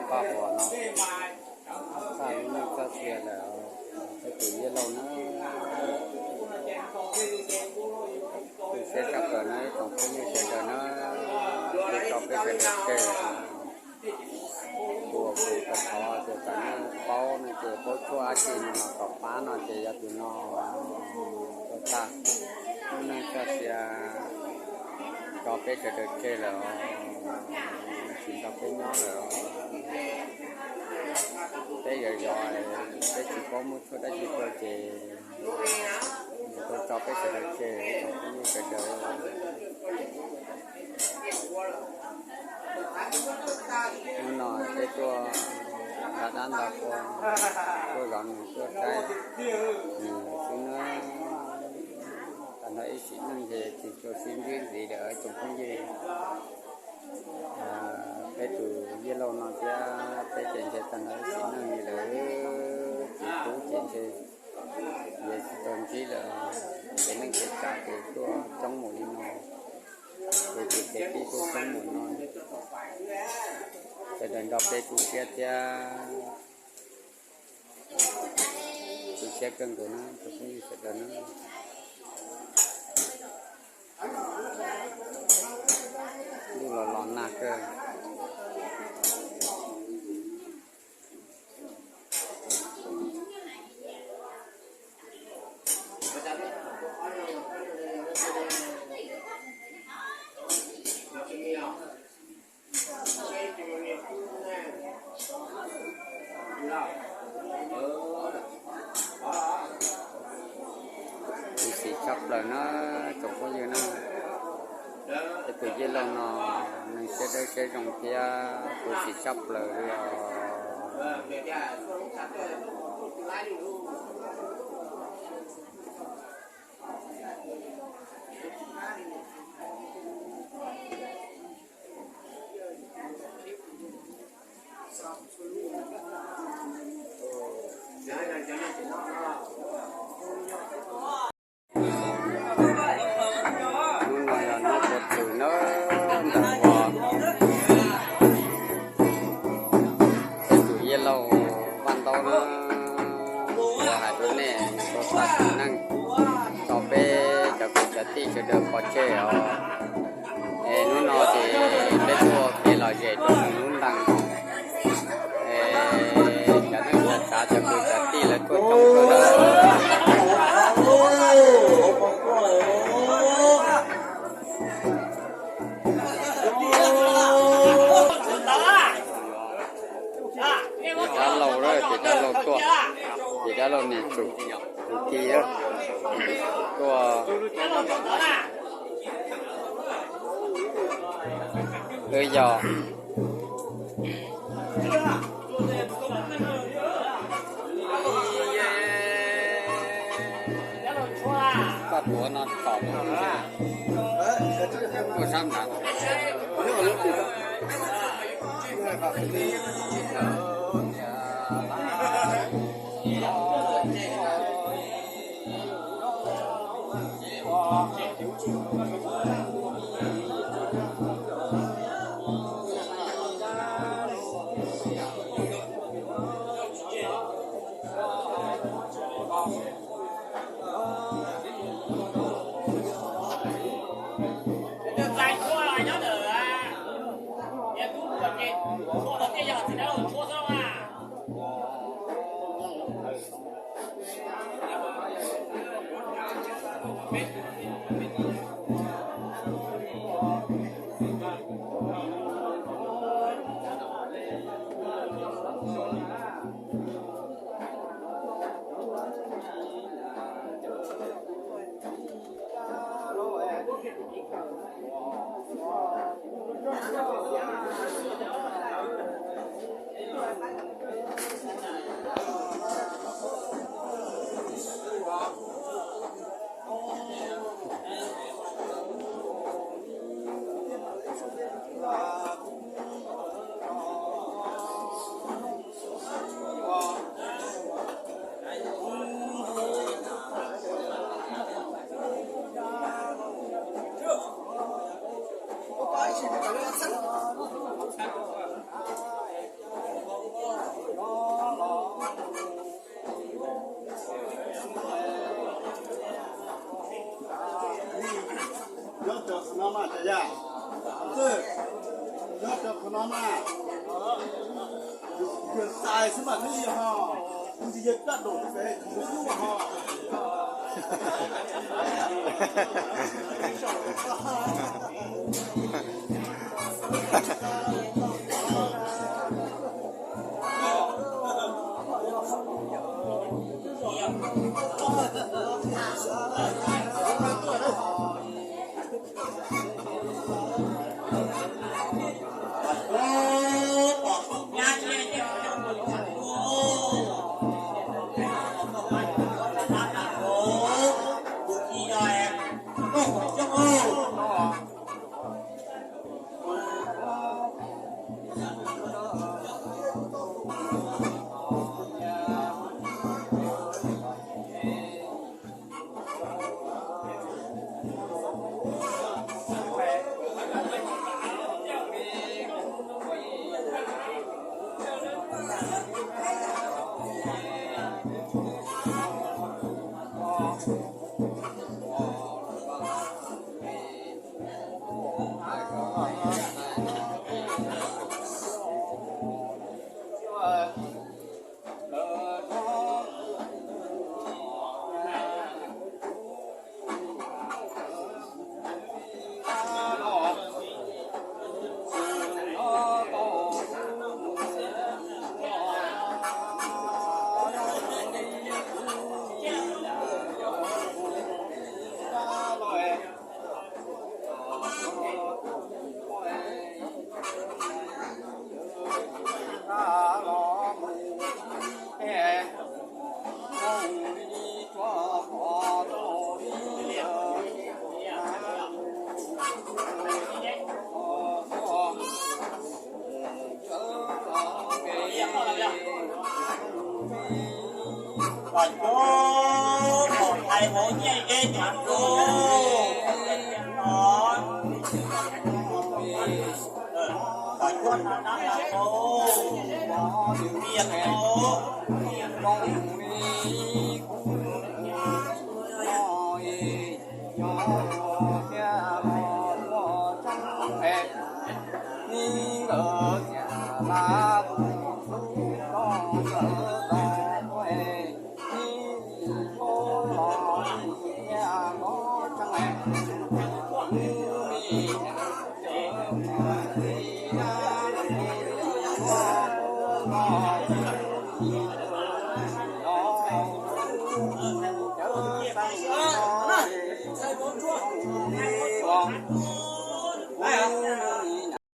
Paj huam no, txaj lub neej txoj sia lawm, peb tus Yaj Lauj na. Tu siab tshaj plaws na ib tsoom phooj ywg sawv daws na, kuv tso peb sawv daws tseg. Ua kuv tau thov tias kom nej paub no ces paub tshuaj dab tsi no los kom pab no ces yog tus no tuaj txaj lub neej txoj sia, tso peb sawv daws tseg lawm, tsis nrog peb nyob lawm. Peb yog yog, peb tsis paub muab tshuaj dab tsi rau ces tuaj tso peb sawv daws tseg ib tsoom phooj ywg sawv daws. Hnub no peb tuaj nta dab nta qhua, tuaj zov nws tuaj saib nws xwb na. Tag nrho ib sim neej ces tsis tshua sib ntsib ntxiv lawm ib tsoom phooj ywg. Peb tus Yaj Lauj no thiab peb ces ntshe tag nrho ib sim neej li lawm, tsis pub ces ntshe yuav tsis tau ntsib lawm. Ces neej ces tsav ces tuaj coob mus li no, ces tus kev tij tuaj coob mus no. Sawv daws nrog peb tu siab thiab, tu siab kawg nkaus na tsoom phooj ywg sawv daws na. Ntuj los los nag kawg. Khuv xim tshaj plaws na tsoom phooj ywg na. Peb tus Yaj Lauj no neeg siab dawb siab zoo thiab khuv xim tshaj plaws li os. Hnub no yog hnub puav txwm na, ntawm uas peb tus Yaj Lauj Vaj Ntaub na, uas hais rau nej tuaj txaj sim neej, tso peb cov kwv cov tij sawv daws pov tseg os. Es hnub no ces peb tuaj ua kev lom zem rau nws lub ntees. Es cov neej tsa tsav cov kwv cov tij lawv tuaj coob kawg na. Ces dab laug, ces dab laug tuaj, ces dab laug niam tsum tus tij tuaj. Wb yog koj tuav no tom tuaj sab nrad. Yog, nyob rau qhov no mas, kws xais xwb mas twb yog ho, kuv tsis yog koj dum pem kuv lub ho. Kom cuab, kom hais hauv nyiaj kev nyiam tus. Kom cuab nab nab los mus, nyiaj tus.